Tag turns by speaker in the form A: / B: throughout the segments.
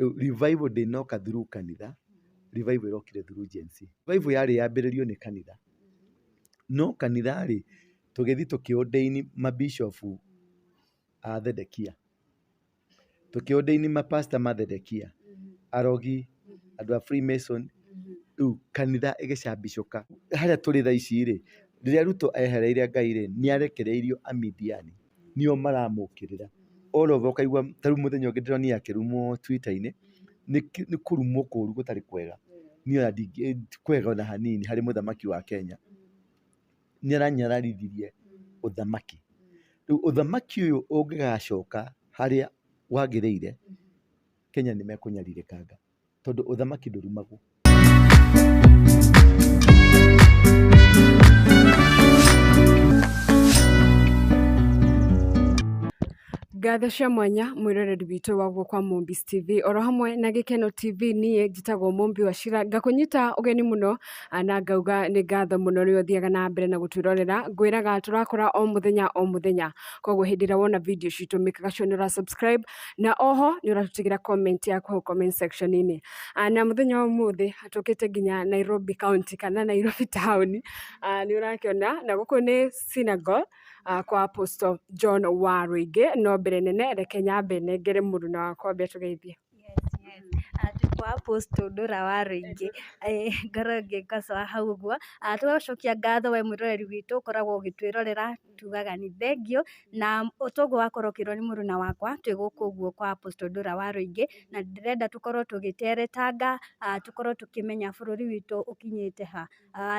A: Rĩu revival ndĩnoka through kanitha, revival ĩrokire through Gen Z. Revival yarĩ yambĩrĩrio nĩ kanitha, no kanitha rĩ, tũgĩthiĩ tũkĩ ordain mabishop a Thedekia, tũkĩ ordain mapastor ma Thedekia, arogi, andũ a Freemason, rĩu kanitha ĩgĩcambicũka. Harĩa tũrĩ thaa ici rĩ, rĩrĩa Ruto ehereire Ngai rĩ, nĩ arekereirio Amidiani, nĩo maramũkĩrĩra. All over ũkaigua, ta rĩu mũthenya ũngĩ ndĩronire akĩrumwo Twitter-inĩ, nĩ kũrumwo kũru gũtarĩ kwega. Niĩ ona ti kwega ona hanini harĩ mũthamaki wa Kenya. Nĩ aranyararithirie ũthamaki. Rĩu ũthamaki ũyũ ũngĩgacoka harĩa wagĩrĩire, Kenya nĩ mekũnyarirĩkanga tondũ ũthamaki ndũrumagwo.
B: Ngatho cia mwanya mwĩroreri witũ wa guo kwa Mũmbi's TV oro hamwe na Gĩkeno TV. Niĩ njĩtagwo Mũmbi wa Cira, ngakũnyita ũgeni mũno na ngauga nĩ ngatho mũno nĩ ũthiaga na mbere na gũtwĩrorera. Ngwĩraga tũrakora o mũthenya o mũthenya, koguo hĩndĩ ĩrĩa wona video citũ mĩkaga sure nĩ ũra subscribe na oho nĩ ũratũtigĩra comment yaku hau comment section-inĩ. Na mũthenya wa ũmũthĩ tũkĩte nginya Nairobi County kana Nairobi town, nĩ ũrakĩona na gũkũ nĩ synagogue kwa Apostle John Waruinge. No mbere nene reke nyambe nengere mũruna wakwa ambe atũgeithie.
C: Yes. Twĩ kwa Apostle Ndũra wa Rũingĩ, ngorwo ngĩkocoa hau ũguo. Tũgacokia ngatho we mwĩroreri witũ ũkoragwo ũgĩtwĩrorera, tugaga nĩ thengiũ, na toguo wakorwo ũkĩrwo nĩ mũruna wakwa, twĩ gũkũ ũguo kwa Apostle Ndũra wa Rũingĩ, na ndĩrenda tũkorwo tũgĩteretanga, tũkorwo tũkĩmenya bũrũri witũ ũkinyĩte ha,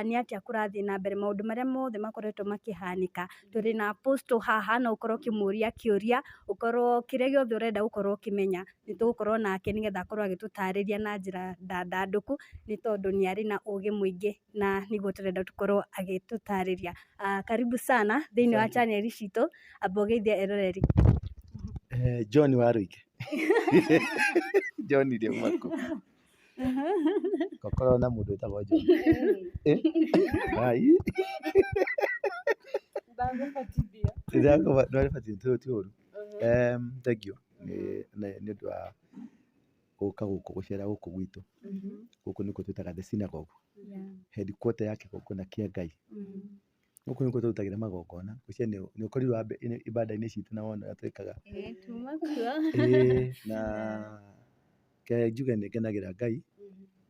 C: nĩ atĩa kũrathiĩ na mbere, maũndũ marĩa mothe makoretwo makĩhanĩka. Tũrĩ na Apostle haha, no ũkorwo ũkĩmũria kĩũria, ũkorwo kĩrĩa gĩothe ũrenda gũkorwo ũkĩmenya, nĩ tũgũkorwo nake nĩgetha akorwo agĩtũtarĩria na njĩra ndandandũku, nĩ tondũ nĩ arĩ na ũgĩ mũingĩ na nĩguo tũrenda tũkorwo agĩtũtarĩria. Karibu sana thĩinĩ wa channel citũ, amba ũgeithie eroreri.
A: John Waruinge. John rĩ maku. Gokorwo na mũndũ wĩtagwo John. Ai. Ndagũbatithia. Ti ũru. Thank you nĩ ũndũ wa gũka gũkũ gũcera gũkũ gwitũ. Gũkũ nĩkuo twĩtaga the synagogue. Headquarter ya kĩgongona kĩa Ngai. Gũkũ nĩkuo tũrutagĩra magongona. Ngwĩciria nĩ ũkorirwo ibanda-inĩ citũ na wona ũrĩa twĩkaga.
C: Tuma kuo.
A: Na reke njuge nĩ ngenagĩra Ngai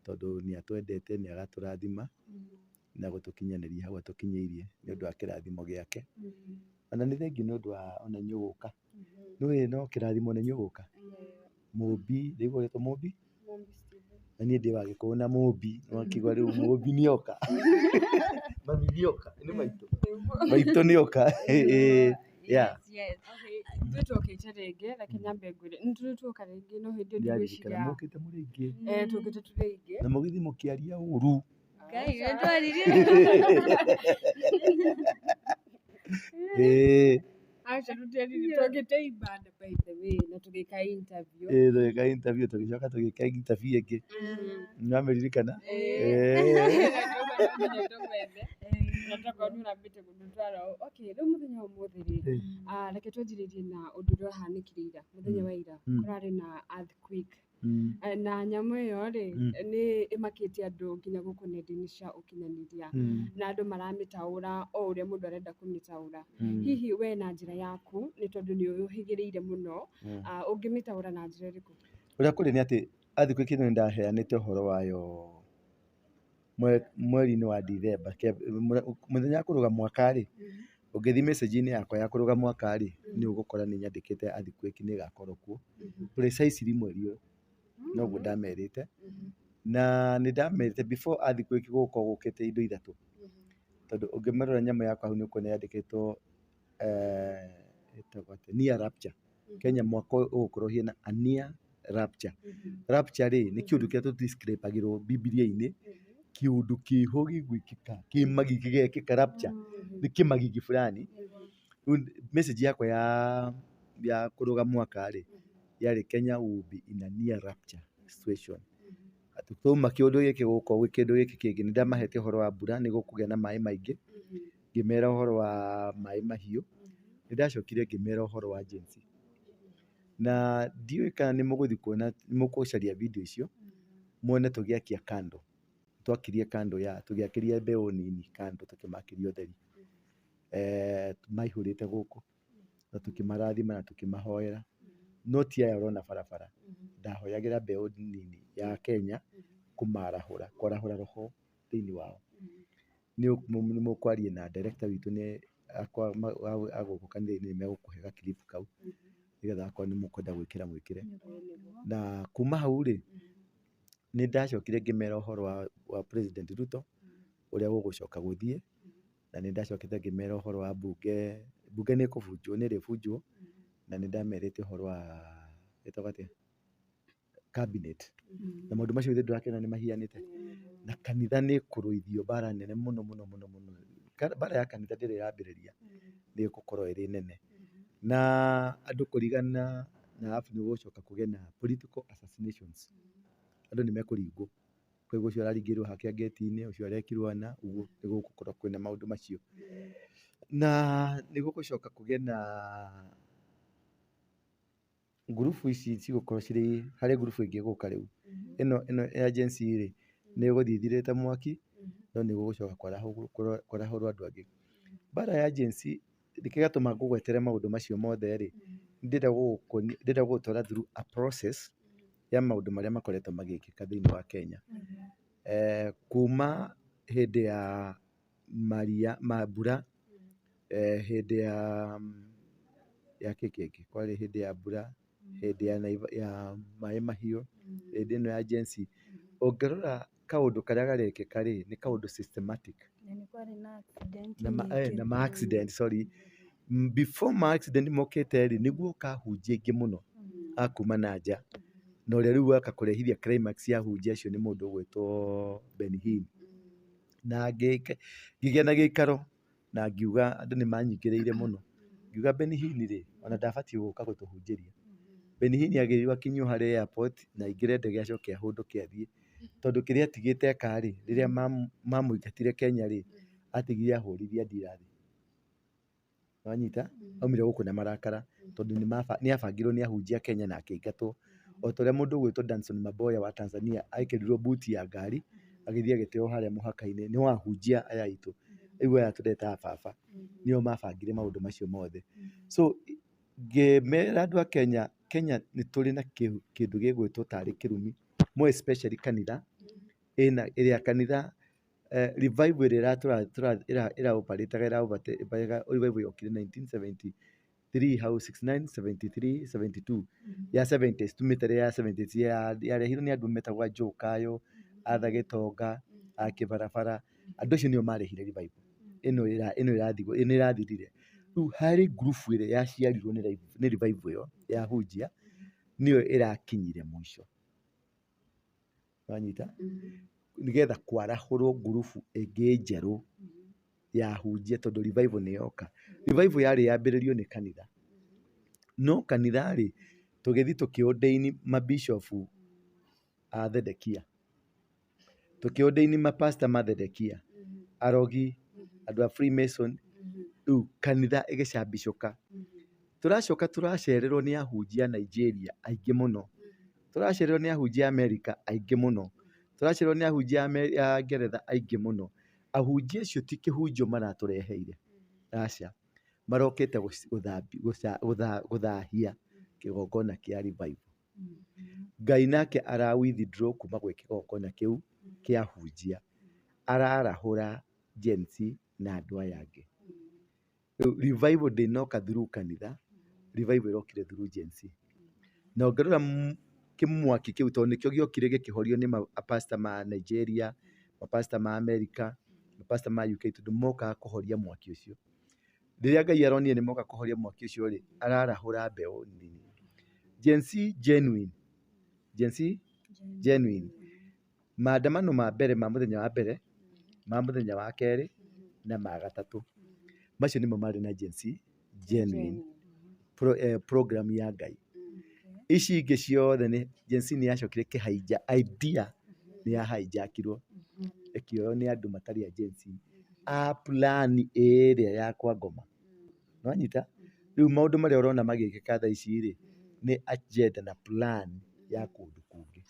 A: tondũ nĩ atwendete, nĩ agatũrathima na gũtũkinyanĩria hau atũkinyĩirie nĩ ũndũ wa kĩrathimo gĩake. Ona nĩ thengiũ nĩ ũndũ wa ona inyuĩ gũka. Nĩũĩ no kĩrathimo ona inyuĩ gũka. Mũmbi, ndaigua ũgĩtwo Mũmbi? Na niĩ ndĩ wa Gĩkũyũ na Mũmbi, nĩwakĩigua rĩu Mũmbi nĩoka. Mami nĩoka, nĩ maitũ. Maitũ nĩoka. Yeah.
B: Ithuĩ twokĩte rĩngĩ, reke nyambe ngwĩre nĩ tũrĩ tuoka rĩngĩ, no hĩndĩ ĩyo
A: Ndĩraririkana
B: ndigwĩciria
A: mũkĩte mũrĩ aingĩ.
B: Tũkĩte tũrĩ aingĩ.
A: Na mũgĩthiĩ mũkĩaria ũru.
C: Ngai, nĩ twaririe.
B: Aca, tũtiaririe, twokĩte ibanda by the way na tũgĩka interview.
A: Tũgĩka interview, tũgĩcoka tũgĩka interview ĩngĩ. Nĩwamĩririkana?
B: Na tokorwo nĩ ũrambĩte gũtũtwara ũũ. Okay, rĩu mũthenya wa ũmũthĩ rĩ, reke twanjĩrĩrie na ũndũ ũrĩa ũrahanĩkire ira, mũthenya wa ira. Kũrarĩ na earthquake. Na nyamũ ĩyo rĩ, nĩ ĩmakĩtie andũ nginya gũkũ nenda-inĩ cia ũkinyanĩria. Na andũ maramĩtaũra o ũrĩa mũndũ arenda kũmĩtaũra. Hihi we na njĩra yaku, nĩ tondũ nĩ ũhĩgĩrĩire mũno, ũngĩmĩtaũra na njĩra ĩrĩkũ?
A: Ũrĩa kũrĩ nĩ atĩ earthquake ĩno nĩ ndaheanĩte ũhoro wayo mweri-inĩ wa Dithemba, mũthenya wa kũrũga mwaka rĩ, ũngĩthiĩ message-inĩ yakwa ya kũrũga mwaka rĩ, nĩ ũgũkora nĩ nyandĩkĩte earthquake nĩ ĩgakorwo kuo precisely mweri ũyũ, noguo ndamerĩte. Na nĩ ndamerĩte before earthquake gũka gũkĩte indo ithatũ, tondũ ũngĩmĩrora nyamũ yakwa hau nĩ ũkuona yandĩkĩtwo ĩtagwo atĩa, near rapture. Kenya mwaka ũyũ ũgũkorwo ũhiana a near rapture. Rapture rĩ, nĩ kĩũndũ kĩrĩa tũ describe-agĩrwo Bibilia-inĩ, kĩũndũ kĩho gĩgwĩkĩka, kĩmagi gĩgekĩka rapture, nĩ kĩmagigi fulani. Rĩu message yakwa ya kũrũga mwaka rĩ, yarĩ Kenya will be in a near rapture situation. Atĩ twauma kĩũndũ gĩkĩ gũka kĩndũ gĩkĩ kĩngĩ, nĩ ndamahete ũhoro wa mbura, nĩ gũkũgĩa na maĩ maingĩ, ngĩmera ũhoro wa maĩ mahiũ, nĩ ndacokire ngĩmera ũhoro wa Gen Z. Na ndiũĩ kana nĩ mũgũthiĩ kuona, nĩ mũgũcaria video icio muone tũgĩakia kando. Twakirie kando ya tũgĩakĩria mbeũ nini kando tũkĩmakĩria ũtheri. Maihũrĩte gũkũ na tũkĩmarathima na tũkĩmahoera. No ti aya ũrona barabara, ndahoyagĩra mbeũ nini ya Kenya kũmarahũra, kwarahũra roho thĩinĩ wao. Nĩ mũkwaria na director witũ nĩ a gũkũ kanitha-inĩ nĩ megũkũhe ga clip kau nĩgetha akorwo nĩ mũkwenda gwĩkĩra mwĩkĩre. Na kuma hau rĩ, nĩ ndacokire ngĩmera ũhoro wa President Ruto ũrĩa gũgũcoka gũthiĩ, na nĩ ndacokete ngĩmera ũhoro wa mbunge, mbunge nĩ ĩkũbunjwo, nĩ ĩrĩbunjwo, na nĩ ndamerĩte ũhoro wa ĩtagwo atĩa, cabinet. Na maũndũ macio githĩ ndũrakĩona nĩ mahianĩte. Na kanitha nĩ ĩkũrũithio mbara nene mũno mũno mũno mũno. Mbara ya kanitha ndĩrĩ ĩrambĩrĩria, nĩ ĩgũkorwo ĩrĩ nene. Na andũ kũrigana na arabu nĩ gũgũcoka kũgĩe na political assassinations. Andũ nĩ mekũringwo. Koguo ũcio araringĩrwo hakĩa ngĩti-inĩ, ũcio arekirwo ana, ũguo nĩ gũgũkorwo kwĩna maũndũ macio. Na nĩ gũgũcoka kũgĩe na ngurubu ici cigũkorwo cirĩ, harĩ ngurubu ĩngĩ ĩgũka rĩu. Ĩno ya Gen Z rĩ, nĩ ĩgũthiĩ ĩthirĩte mwaki, no nĩ gũgũcoka kwarahũrwo andũ angĩ. Mbara ya Gen Z nĩkĩo gĩatũma ngũgwetere maũndũ macio mothe rĩ, ndĩrenda gũgũkuonia, ndĩrenda gũgũtwara through a process ya maũndũ marĩa makoretwo magĩkĩka thĩinĩ wa Kenya. Kuma hĩndĩ ya maria ma mbura, hĩndĩ ya kĩ kĩngĩ, kwarĩ hĩndĩ ya mbura, hĩndĩ ya maĩ mahiũ, hĩndĩ ĩno ya Gen Z. Ũngĩrora kaũndũ karĩa karekĩka rĩ, nĩ kaũndũ systematic.
C: Na nĩ kwarĩ na accident
A: Na
C: nyingĩ.
A: Na ma accident, sorry. Before ma accident mokĩte rĩ, nĩguo kahunjia aingĩ mũno a kuma na nja. Na ũrĩa rĩu waka kũrehithia climax ya ahunjia acio nĩ mũndũ ũgwĩtwo Benny Hinn. Na ngĩgĩa na gĩikaro na ngiuga andũ nĩ manyingĩrĩire mũno. Ngiuga Benny Hinn rĩ, ona ndabatiĩ gũka gũtũhunjĩria. Benny Hinn agĩrĩirwo akinyio harĩa airport na aingĩre ndege acoke ahũndũke athiĩ. Tondũ kĩrĩa atigĩte eka rĩ, rĩrĩa mamũingatire Kenya rĩ, atigire ahũrithia ndira thĩ. Wanyita? Aumire gũkũ na marakara tondũ nĩ abangirwo nĩ ahunjia Kenya na akĩingatwo. O ta ũrĩa mũndũ ũgwĩtwo Danson Maboya wa Tanzania ekĩrirwo buti ya ngari agĩthiĩ agĩteo harĩa mũhaka-inĩ nĩ wahunjia aya aitũ. Rĩu aya tũretaga baba nĩo mabangire maũndũ macio mothe. So ngĩmera andũ a Kenya, Kenya nĩ tũrĩ na kĩndũ gĩgwĩtwo tarĩ kĩrumi, more especially kanitha, ĩna ĩrĩa kanitha revival ĩrĩa ĩra revival yokire 1973 hau 69 73 72 ya 70s, tumĩte ya 70s yarehirwo nĩ andũ metagwo Joe Kayo, Arthur Gĩtonga, a Kĩbarabara, andũ acio nĩo marehire revival ĩno ĩno ĩrathirwo, ĩno ĩrathirire. Rĩu harĩ ngurubu ĩrĩa yaciarirwo nĩ revival ĩyo ya hunjia nĩyo ĩrakinyire mũico. Wanyita? Nĩgetha kwarahũrwo ngurubu ĩngĩ njerũ ya hunjia tondũ revival nĩ yoka. Revival yarĩ yambĩrĩrio nĩ kanitha. No kanitha rĩ, tũgĩthiĩ tũkĩ-ordain mabishopu a Thedekia. Tũkĩ-ordain mapasta ma Thedekia, arogi, andũ a Freemason, rĩu kanitha ĩgĩcambicũka. Tũracoka tũracererwo nĩ ahunjia a Nigeria aingĩ mũno. Tũracererwo nĩ ahunjia a America aingĩ mũno. Tũracererwo nĩ ahunjia a Ngeretha aingĩ mũno. Ahunjia acio ti kĩhunjio maratũreheire, aca. Marokĩte gũthahia kĩgongona kĩa revival. Ngai nake ara withdraw kuma gwĩ kĩgongona kĩu kĩa ahunjia. Ararahũra Gen Z na andũ aya angĩ. Rĩu revival ndĩnoka through kanitha, revival ĩrokire through Gen Z. Na ũngĩrora kĩmwaki kĩu tondũ nĩkĩo gĩokire gĩkĩhorio nĩ mapasta ma Nigeria, mapasta ma America, mapasta ma UK tondũ mokaga kũhoria mwaki ũcio. Rĩrĩa Ngai aronire nĩ moka kũhoria mwaki ũcio rĩ, ararahũra mbeũ nini. Gen Z genuine. Gen Z genuine. Maandamano ma mbere ma mũthenya wa mbere, ma mũthenya wa kerĩ na ma gatatũ. Macio nĩmo marĩ na Gen Z genuine program ya Ngai. Ici ingĩ ciothe nĩ Gen Z nĩ yacokire kĩhaija idea nĩ ya hijackirwo ĩkĩoywo nĩ andũ matarĩ a Gen Z a plan ĩrĩa ya kwa ngoma. Nĩwanyita? Rĩu maũndũ marĩa ũrona magĩkĩka thaa ici rĩ, Nĩ agenda na plan ya kũndũ kũngĩ.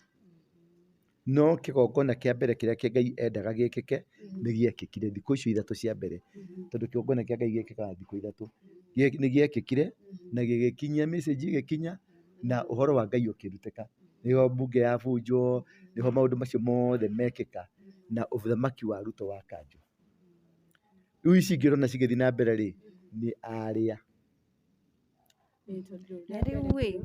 A: No kĩgongona kĩa mbere kĩrĩa kĩa Ngai endaga gĩkĩke nĩ gĩekĩkire thikũ icio 3 cia mbere, tondũ kĩgongona kĩa Ngai gĩkĩkaga thikũ 3. Nĩ gĩekĩkire na gĩgĩkinyia message ĩgĩkinya na ũhoro wa Ngai ũkĩrutĩka. Nĩho mbunge yabunjwo, nĩho maũndũ macio mothe mekĩka na ũthamaki wa Ruto wakanjwo. Rĩu ici ingĩ ũrona cigĩthiĩ na mbere rĩ, nĩ arĩa.
C: Na rĩu ĩ,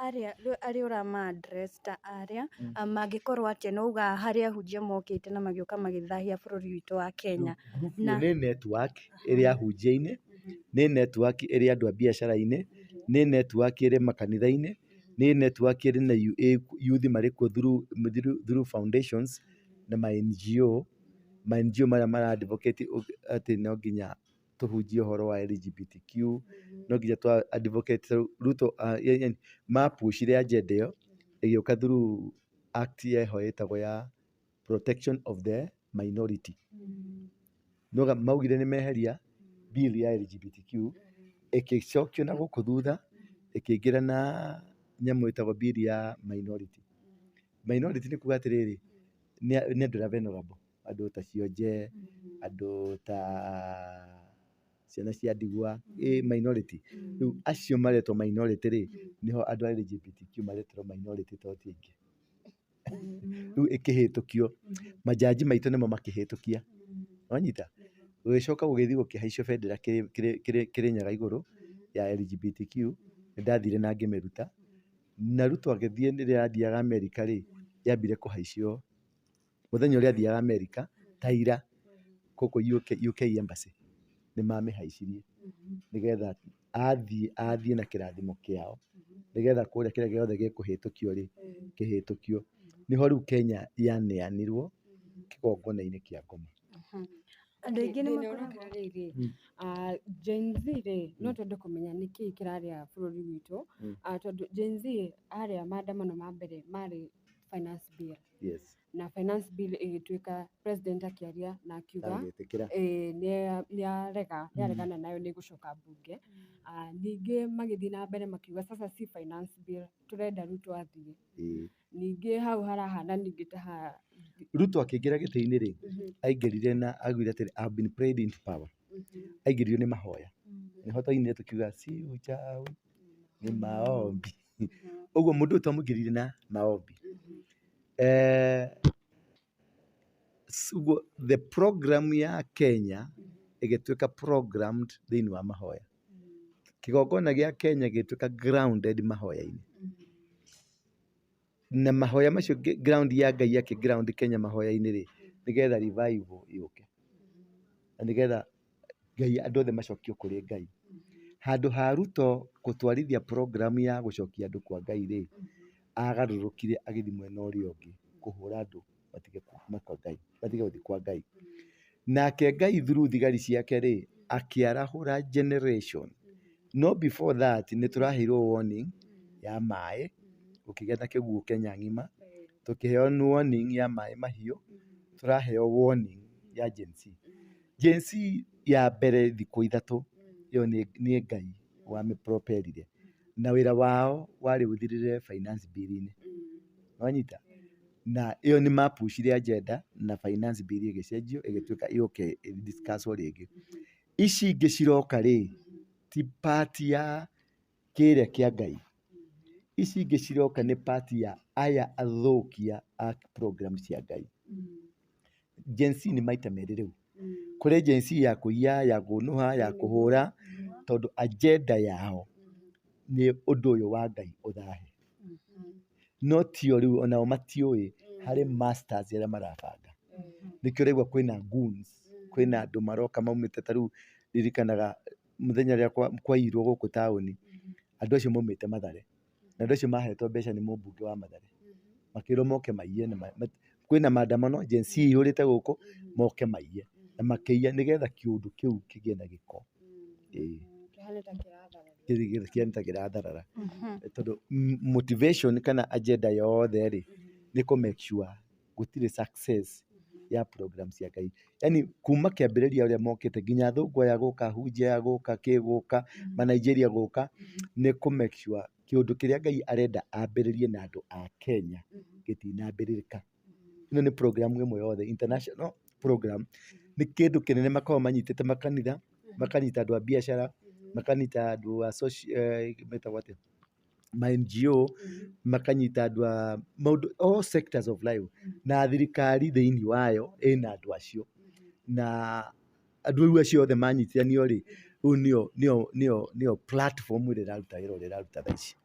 C: arĩa arĩa ũrama address ta arĩa mangĩkorwo atĩa? No uga harĩ ahunjia mokĩte na magĩũka magĩthahia bũrũri witũ wa Kenya.
A: Group
C: Na
A: nĩ network ĩrĩ ahunjia-inĩ, nĩ network ĩrĩ andũ a biacara-inĩ, nĩ network ĩrĩ makanitha-inĩ, nĩ network ĩrĩ na youth marĩ kuo through foundations na ma NGO, ma NGO marĩa mara advocate atĩ no nginya tũhunjie ũhoro wa LGBTQ, no nginya twa advocate Ruto mapushire agenda ĩyo ĩgĩũka through act yeho ĩtagwo ya protection of the minority. Noga maugire nĩ meheria bill ya LGBTQ, ĩgĩcokio na gũkũ thutha ĩkĩingĩra na nyamũ ĩtagwo bill ya minority. Minority nĩ kuga atĩrĩrĩ, nĩ andũ arĩa vulnerable, andũ ta cionje, andũ ta ciana cia ndigwa, ĩ minority. Rĩu acio maretwo minority rĩ, nĩho andũ a LGBTQ maretirwo minority to ti aingĩ. Rĩu ĩkĩhĩtũkio, manjanji maitũ nĩmo makĩhĩtũkia, wanyita? Gũgĩcoka gũgĩthiĩ gũkĩhaicio bendera Kĩrĩnyaga igũrũ ya LGBTQ, nĩ ndathire na ngĩmĩruta, na Ruto agĩthiĩ rĩrĩa athiaga Amerika rĩ, yambire kũhaicio mũthenya ũrĩa athiaga Amerika ta ira gũkũ UK Embassy nĩ mamĩhaicirie nĩgetha athiĩ na kĩrathimo kĩao, nĩgetha kũrĩa kĩrĩa gĩothe gĩkũhĩtũkio rĩ, kĩhĩtũkio. Nĩho rĩu Kenya yaneanirwo kĩgongona-inĩ kĩa ngoma.
C: Andũ aingĩ nĩ
B: Thĩna
C: makoragwo
B: ũrokĩra rĩrĩ, Gen Z rĩ, no twende kũmenya nĩkĩĩ kĩrarĩa bũrũri witũ, tondũ Gen Z arĩa maandamano ma mbere marĩ finance bill. Na finance bill ĩgĩtuĩka president akĩaria na akiuga
A: Agĩtĩkĩra.
B: Nĩ nĩaregana nayo, nĩ ĩgũcoka mbunge. Ningĩ magĩthiĩ na mbere makiuga sasa si finance bill, tũrenda Ruto athiĩ. Ningĩ hau harahana ningĩ ta ha
A: Ruto akĩingĩra gĩtĩ-inĩ rĩ, aingĩrire na augire atĩrĩ, "I've been prayed into power." Aingĩririo nĩ mahoya. Nĩho twainire tukiuga si uchawi ni maombi. Ũguo mũndũ ũyũ twamũingĩririe na maombi. Ũguo the program ya Kenya ĩgĩtuĩka programmed thĩinĩ wa mahoya. Kĩgongona gĩa Kenya gĩgĩtuĩka grounded mahoya-inĩ. Na mahoya macio ground ya Ngai akĩ ground Kenya mahoya-inĩ rĩ, nĩgetha revival yũke. Na nĩgetha Ngai andũ othe macokio kũrĩ Ngai. Handũ ha Ruto gũtwarithia program ya gũcokia andũ kwa Ngai rĩ, agarũrũkire agĩthiĩ mwena ũrĩa ũngĩ kũhũra andũ matige kuma kwa Ngai, matige gũthiĩ kwa Ngai. Nake Ngai through thigari ciake rĩ, akĩarahũra generation. No before that nĩ tũraheirwo warning ya maĩ, gũkĩgĩa na kĩguũ Kenya ng'ima, tũkĩheo warning ya maĩ mahiũ, tũraheo warning ya Gen Z. Gen Z ya mbere thikũ 3 ĩyo nĩ Ngai wamĩpropelire na wĩra wao warĩ ũthirĩre finance bill-inĩ. Wanyita? Na ĩyo nĩ mapushire agenda na finance bill ĩgĩcenjio ĩgĩtuĩka yũke ĩdiscusswo rĩngĩ. Ici ingĩ ciroka rĩ, ti part ya kĩrĩa kĩa Ngai. Ici ingĩ ciroka nĩ part ya aya athũkia a program cia Ngai. Gen Z nĩ maita merĩ rĩu. Kũrĩ Gen Z ya kũiya, ya kũnũha, ya kũhũra, tondũ agenda yao nĩ ũndũ ũyũ wa Ngai ũthahe. No tio rĩu onao matiũĩ harĩ masters arĩa marabanga. Nĩkĩo ũraigua kwĩna goons, kwĩna andũ maroka maumĩte ta rĩu ririkanaga mũthenya ũrĩa kwaiyirwo gũkũ taũni, andũ acio maumĩte Mathare. Na andũ acio mahetwo mbeca nĩ mũmbunge wa Mathare. Makĩrwo moke maiye na kwĩna maandamano Gen Z ĩihũrĩte gũkũ, moke maiye. Na makĩiya nĩgetha kĩũndũ kĩu kĩgĩe na gĩko. Ĩĩ.
B: Kĩhane ta kĩratharara.
A: Kĩhane ta kĩratharara. Tondũ motivation kana agenda yothe rĩ, nĩ kũ make sure gũtirĩ success Ya program cia Ngai, yani kuma kĩambĩrĩria ũrĩa mokĩte nginya athũngũ aya gũka, hunjia aya gũka, kĩ gũka, ma Nigeria gũka, nĩ kũ make sure kĩũndũ kĩrĩa Ngai arenda ambĩrĩrie na andũ a Kenya gĩtinambĩrĩrĩka. Ĩno nĩ program ĩmwe yothe international program, nĩ kĩndũ kĩnene makoragwo manyitĩte makanitha, makanyita andũ a biacara, makanyita andũ a social, metagwo atĩa, ma NGO, makanyita andũ a maũndũ all sectors of life, na thirikari thĩinĩ wayo ĩna andũ acio, na andũ rĩu acio othe manyitithanio rĩ, rĩu nĩyo platform ĩrĩa ĩraruta wĩra ũrĩa ĩraruta thaa ici.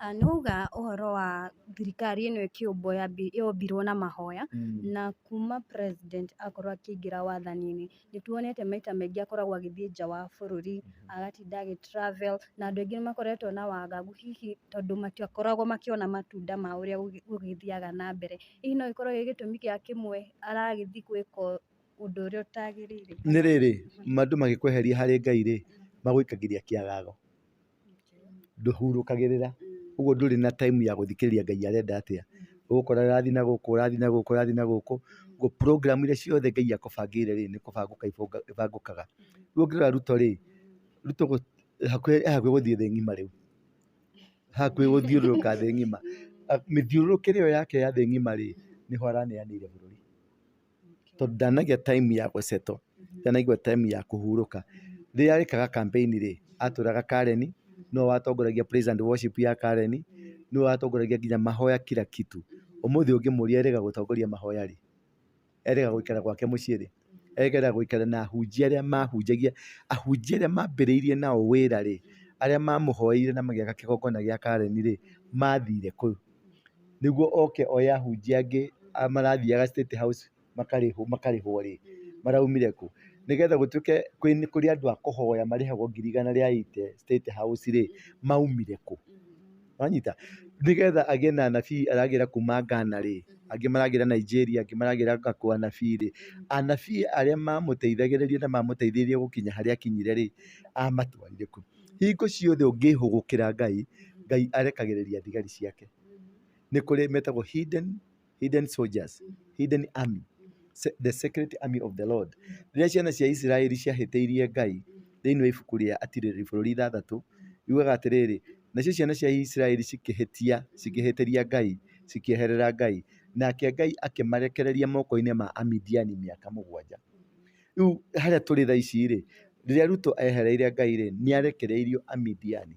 C: Nĩ wauga ũhoro wa thirikari ĩno ĩkĩũmbwo yombirwo na mahoya, na kuma president akorwo akĩingĩra wathani-inĩ nĩ tuonete maita maingĩ akoragwo agĩthiĩ nja wa bũrũri, agatinda agĩ travel, na andũ aingĩ nĩ makoretwo na wagagu hihi tondũ matiakoragwo makĩona matunda ma ũrĩa gũgĩthiaga na mbere. Hihi no gĩkorwo gĩ gĩtũmi gĩa kĩmwe aragĩthiĩ gwĩka ũndũ ũrĩa ũtagĩrĩire?
A: Nĩ rĩrĩ, andũ magĩkweheria harĩ Ngai rĩ, magũikagĩria kĩagago, ndũhurũkagĩrĩra, ũguo ndũrĩ na time ya gũthikĩrĩria Ngai arenda atĩa. Ũgũkora ũrathiĩ na gũkũ, ũrathiĩ na gũkũ, ũrathiĩ na gũkũ, ũguo program iria ciothe Ngai akũbangĩire rĩ, nĩ kũbangũka ibangũkaga. Rĩu ũngĩrora Ruto rĩ, Ruto hakuhĩ hakuhĩ gũthiĩ thĩ ng'ima rĩu, hakuhĩ gũthiũrũrũka thĩ ng'ima. Mĩthiũrũrũkĩre ĩyo yake ya thĩ ng'ima rĩ, nĩho araneanĩire bũrũri, tondũ ndanagĩa time ya gũsettle, ndanagĩa time ya kũhurũka. Rĩrĩa arĩkaga campaign rĩ, atũraga Karen, nĩwe watongoragia praise and worship ya Karen, nĩwe watongoragia nginya mahoya kila kitu. Ũmũthĩ ũngĩmũria erĩga gũtongoria mahoya rĩ, erĩga gũikara gwake mũciĩ rĩ, erĩga gũikara na ahunjia arĩa mahunjagia, ahunjia arĩa mambĩrĩirie nao wĩra rĩ, arĩa mamũhoeire na magĩaka kĩgongona gĩa Karen rĩ, mathire kũ? Nĩguo oke oye ahunjia angĩ marathiaga State House makarĩhwo rĩ, maraumire kũ? Nĩgetha gũtuĩke kũrĩ andũ a kũhoya marĩhagwo 180,000 State House rĩ, maumire kũ? Wanyita? Nĩgetha agĩe na anabii aragĩra kuma Ghana rĩ, angĩ maragĩra Nigeria, angĩ maragĩra kũ anabii rĩ, anabii arĩa mamũteithagĩrĩria na mamũteithĩrĩirie gũkinya harĩa akinyire rĩ, amatwarire kũ? Hingo ciothe ũngĩhũgũkĩra Ngai, Ngai arekagĩrĩria thigari ciake. Nĩ kũrĩ metagwo hidden soldiers, hidden army, the secret army of the Lord. Rĩrĩa ciana cia Isiraeli ciahĩtĩirie Ngai thĩinĩ wa ibuku rĩa Atirĩrĩri bũrũri 6, yugaga atĩrĩrĩ, nacio ciana cia Isiraeli cikĩhĩtia, cikĩhĩtĩria Ngai, cikĩeherera Ngai, nake Ngai akĩmarekereria moko-inĩ ma Amidiani mĩaka 7. Rĩu harĩa tũrĩ thaa ici rĩ, rĩrĩa Ruto ehereire Ngai rĩ, nĩ arekereirio Amidiani,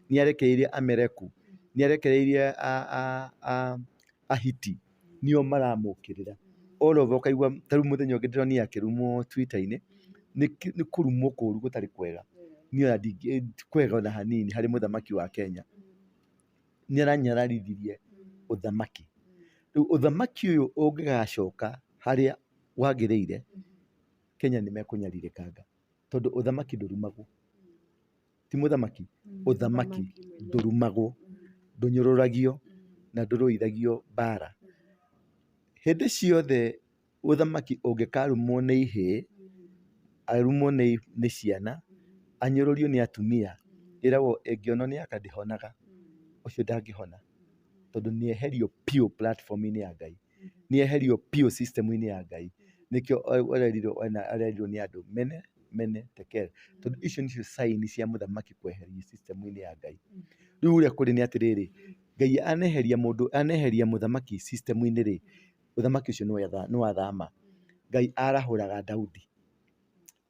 A: nĩ arekereirie Amereku, nĩ arekereirie Ahiti, nĩo maramũkĩrĩra. All over ũkaigua ta rĩu mũthenya ũngĩ ndĩronire akĩrumwo Twitter-inĩ, nĩ kũrumwo kũru gũtarĩ kwega. Niĩ ona ti kwega ona hanini harĩ mũthamaki wa Kenya. Nĩ aranyararithirie ũthamaki. Rĩu ũthamaki ũyũ ũngĩgacoka harĩa wagĩrĩire, Kenya nĩ mekũnyarirĩkanga, tondũ ũthamaki ndũrumagwo. Ti mũthamaki, ũthamaki ndũrumagwo, ndũnyũrũragio na ndũrũithagio mbara. Hĩndĩ ciothe ũthamaki ũngĩkarumwo nĩ ihĩĩ, arumwo nĩ ciana, anyũrũrio nĩ atumia, ĩragwo ĩngĩonwo nĩ aka ndĩhonaga, ũcio ndangĩhona, tondũ nĩ eherio biũ platform-inĩ ya Ngai, nĩ eherio biũ system-inĩ ya Ngai. Nĩkĩo arerirwo nĩ andũ mene mene tekel, tondũ icio nĩcio sign cia mũthamaki kweherio system-inĩ ya Ngai. Rĩu ũrĩa kũrĩ nĩ atĩrĩrĩ, Ngai aneheria mũndũ, aneheria mũthamaki system-inĩ rĩ, ũthamaki ũcio nĩ wathama. Ngai arahũraga Daudi.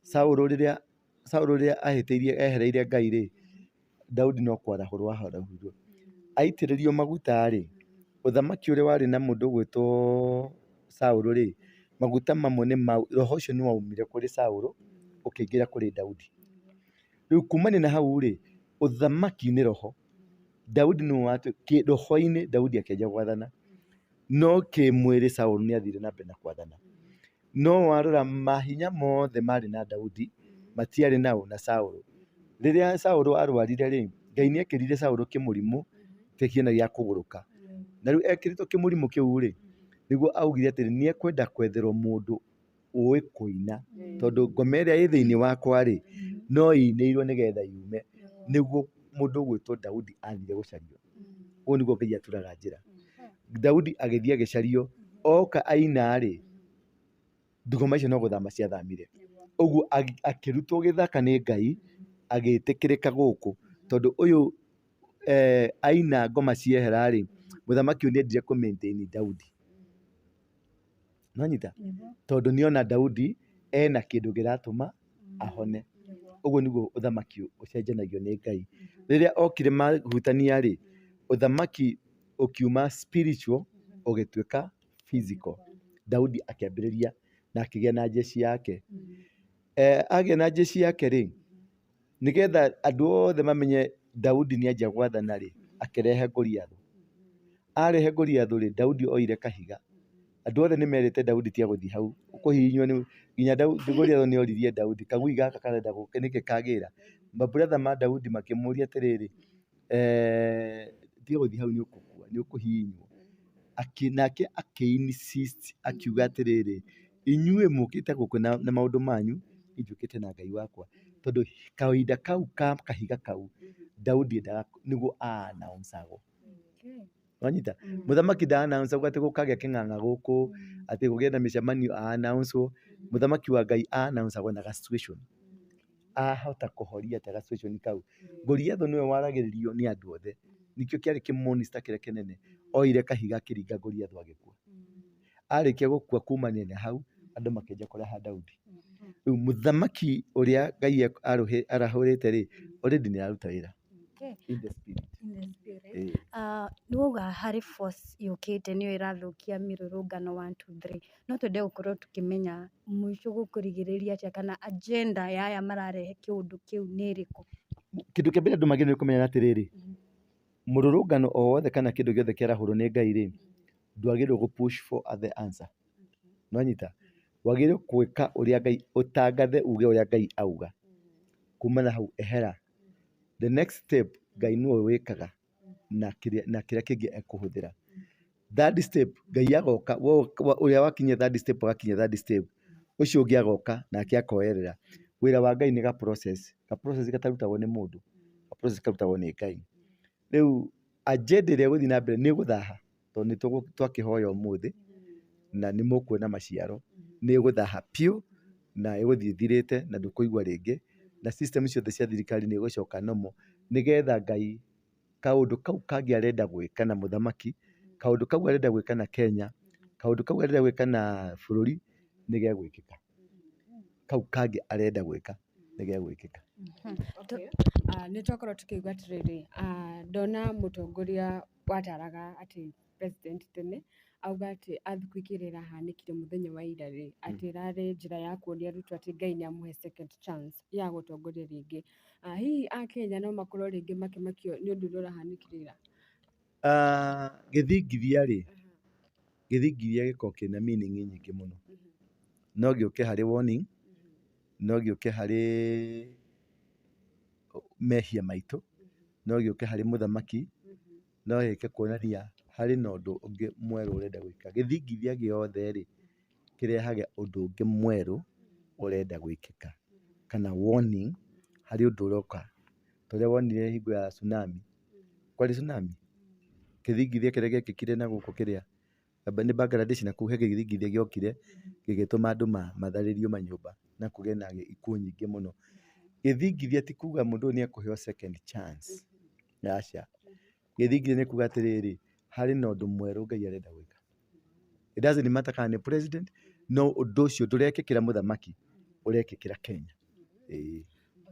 A: Saũlũ rĩrĩa ahĩtĩirie ehereire Ngai rĩ, Daudi no kwarahũrwo arahũrirwo. Aitĩrĩrio maguta rĩ, ũthamaki ũrĩa warĩ na mũndũ ũgwĩtwo Saũlũ rĩ, maguta mamwe nĩ mau, roho ũcio nĩ waumire kũrĩ Saũlũ ũkĩingĩra kũrĩ Daudi. Rĩu kumania na hau rĩ, ũthamaki nĩ roho. Daudi nĩwe roho-inĩ Daudi akĩanjia gwathana, no kĩmwĩrĩ Saũlũ nĩ athire na mbere na kwathana. No warora mahinya mothe marĩ na Daudi matiarĩ nao na Saũlũ. Rĩrĩa Saũlũ arwarire rĩ, Ngai nĩ ekĩrire Saũlũ kĩmũrimũ kĩhiana gĩa kũgũrũka. Na rĩu ekĩrĩtwo kĩmũrimũ kĩu rĩ, nĩguo augire atĩrĩ, nĩ ekwenda kwetherwo mũndũ ũĩ kũina, tondũ ngoma ĩrĩa ĩ thĩinĩ wakwa rĩ, no ĩinĩirwo nĩgetha yume. Nĩguo mũndũ ũgwĩtwo Daudi athire gũcario. Ũguo nĩguo Ngai aturaga njĩra. Daudi agĩthiĩ agĩcario, oka aina rĩ, Ndũgũma icio no gũthama ciathamire. Ũguo akĩrutwo gĩthaka nĩ Ngai agĩtĩkĩrĩka gũkũ tondũ ũyũ aina ngoma ciehera rĩ, mũthamaki ũyũ nĩendire kũ maintain Daudi. Nĩwanyita? Tondũ nĩona Daudi ena kĩndũ kĩratũma ahone. Ũguo nĩguo ũthamaki ũcenjanagio nĩ Ngai. Rĩrĩa okire mahutania rĩ, ũthamaki ũkiuma spiritual ũgĩtuĩka physical. Daudi akĩambĩrĩria na akĩgĩa na jeshi yake. Agĩa na jeshi yake rĩ, nĩgetha andũ othe mamenye Daudi nĩanjia gwathana rĩ, akĩrehe Goliathũ. Arehe Goliathũ rĩ, Daudi oire kahiga. Andũ othe nĩmerĩte Daudi tiga gũthiĩ hau, ũkũhihinywo nĩ nginya Goliathũ nĩoririe Daudi, kagui gaka karenda gũka nĩkĩ kagĩra? Maburatha ma Daudi makĩmũria atĩrĩrĩ, tiga gũthiĩ hau nĩũgũkua, nĩũkũhihinywo. Nake akĩ insist akiuga atĩrĩrĩ, inyuĩ mũkĩte gũkũ na maũndũ manyu, niĩ njũkĩte na Ngai wakwa. Tondũ kahinda kau ka kahiga kau, Daudi endaga nĩguo a announce agwo. Wanyita? Mũthamaki nda announce agwo atĩ gũkagĩa kĩng'ang'a gũkũ, atĩ kũgĩe na mĩcemanio a announce wo. Mũthamaki wa Ngai a announce agwo na ga situation. Ahota kũhoria atĩa ga situation kau. Goliathũ nĩwe waragĩrĩrio nĩ andũ othe. Nĩkĩo kĩarĩ kĩ monster kĩrĩa kĩnene. Oire kahiga akĩringa Goliathũ agĩkua. Arĩkia gũkua kumania na hau, andũ makĩanjia kũraha Daudi. Rĩu mũthamaki ũrĩa Ngai arahũrĩte rĩ, already nĩ araruta wĩra. In the spirit.
C: In the spirit. Nĩ wauga harĩ force yũkĩte nĩyo ĩrathũkia mĩrũrũngano 1 2 3. No twende gũkorwo tũkĩmenya mũico gũkũrigĩrĩria atĩa kana agenda ya aya mararehe kĩũndũ kĩu nĩ ĩrĩkũ?
A: Kĩndũ kĩa mbere andũ magĩrĩirwo nĩ kũmenya atĩrĩrĩ, mũrũrũngano o wothe kana kĩndũ gĩothe kĩarahũrwo nĩ Ngai rĩ, ndwagĩrĩirwo gũ push for the answer. Nĩwanyita? Wagĩrĩirwo gwĩka ũrĩa Ngai, ũtangathe uge ũrĩa Ngai auga. Kuma na hau ehera. The next step Ngai nĩwe wĩkaga na kĩrĩa kĩngĩ ekũhũthĩra. Third step Ngai agoka, ũrĩa wakinyia third step agakinya third step, ũcio ũngĩ agoka nake akoerera. Wĩra wa Ngai nĩ ga process, ga process gatarutagwo nĩ mũndũ, ga process karutagwo nĩ Ngai. Rĩu agenda ĩrĩa ĩgũthiĩ na mbere nĩ ĩgũthaha tondũ nĩ twakĩhoya ũmũthĩ na nĩ mũkuona maciaro. Nĩ ĩgũthaha biũ na ĩgũthiĩ ĩthirĩte na ndũkũigua rĩngĩ, na system ciothe cia thirikari nĩ igũcoka normal nĩgetha Ngai kaũndũ kau kangĩ arenda gwĩka na mũthamaki, kaũndũ kau arenda gwĩka na Kenya, kaũndũ kau arenda gwĩka na bũrũri nĩ gegwĩkĩka. Kau kangĩ arenda gwĩka nĩ gegwĩkĩka.
B: Okay. Nĩ twakorwo tũkĩigua atĩrĩrĩ, ndona mũtongoria wataraga atĩ president tene auga atĩ earthquake ĩrĩa ĩrahanĩkire mũthenya wa ira rĩ, atĩ ĩrarĩ njĩra ya kuonia Ruto atĩ Ngai nĩ amũhe second chance ya gũtongoria rĩngĩ. Hihi akenya no makorwo rĩngĩ makĩmakio nĩ ũndũ ũrĩa ũrahanĩkire ira?
A: Gĩthingithia rĩ, gĩthingithia gĩkoragwo kĩna meaning nyingĩ mũno. No gĩũke harĩ warning, no gĩũke harĩ mehia maitũ, no gĩũke harĩ mũthamaki, no gĩũke kuonania harĩ na ũndũ ũngĩ mwerũ ũrenda gwĩka. Gĩthingithia gĩothe rĩ, kĩrehaga ũndũ ũngĩ mwerũ ũrenda gwĩkĩka kana warning harĩ ũndũ ũroka. Ta ũrĩa wonire hingo ya tsunami, kwarĩ tsunami? Gĩthingithia kĩrĩa gĩekĩkire na gũkũ kĩrĩa, nĩ Bangladesh na kũu he gĩthingithia gĩokire gĩgĩtũma andũ matharĩrio manyũmba na kũgĩe na ikuũ nyingĩ mũno. Gĩthingithia ti kuga mũndũ ũyũ nĩ ekũheo second chance, aca. Gĩthingithia nĩ kuga atĩrĩrĩ, harĩ na ũndũ mwerũ Ngai arenda gwĩka. It doesn't matter kana nĩ president, no ũndũ ũcio ndũrekĩkĩra mũthamaki, ũrekĩkĩra Kenya. Ĩĩ.